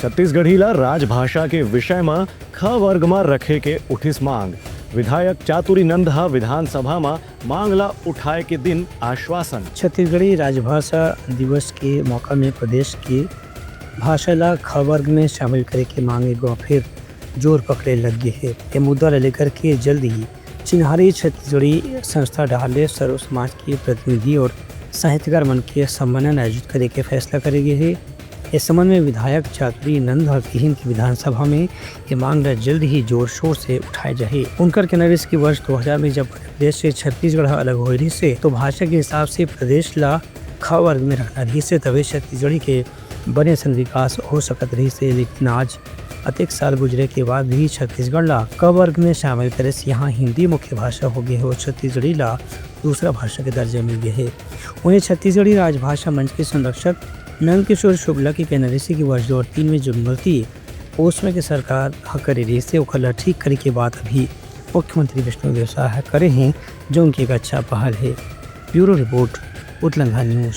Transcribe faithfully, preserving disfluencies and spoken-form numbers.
छत्तीसगढ़ी ला राजभाषा के विषय म ख वर्ग म रखे के उठिस मांग। विधायक चातुरी नंद ह विधानसभा म मांग ला उठाए के दिन आश्वासन। छत्तीसगढ़ी राजभाषा दिवस के मौका में प्रदेश के भाषा ला ख वर्ग में शामिल करे के मांग एक बार फिर जोर पकड़े लग गे हे। ये मुद्दा ला लेकर के जल्द ही चिन्हारी छत्तीसगढ़ी संस्था डहार ले सर्व समाज के प्रतिनिधि और साहित्यकार मन के सम्मेलन आयोजित करे के फैसला करे गे हे। इस संबंध में विधायक चातुरी नंद ह किहिन कि विधानसभा में ये मांग ला जल्द ही जोर शोर से उठाए जाही। उनकर कहना रहिस कि वर्ष दो हज़ार में जब प्रदेश से छत्तीसगढ़ ह अलग होए रहिस हे, तो भाषा के हिसाब से प्रदेश ला ख वर्ग में रखना रहिस हे, तभे छत्तीसगढ़ी के बने सन विकास हो सकत रहिस हे, लेकिन आज अतेक साल गुजरे के बाद भी छत्तीसगढ़ ला क वर्ग में शामिल करे से यहाँ हिंदी मुख्य भाषा हो गे हे और छत्तीसगढ़ी ला दूसरा भाषा के दर्जा मिल गे हे। वहीं छत्तीसगढ़ी राजभाषा मंच के संरक्षक नंदकिशोर शुक्ला के कहना रहिस हे कि वर्ष दो हज़ार तीन में जो गलती उस समय के सरकार ह करे रहिस हे, ओकर ला ठीक करे के बात अभी मुख्यमंत्री विष्णुदेव साय ह करे हे, जो उनके एक अच्छा पहल हे। Bureau report, Utlangha news.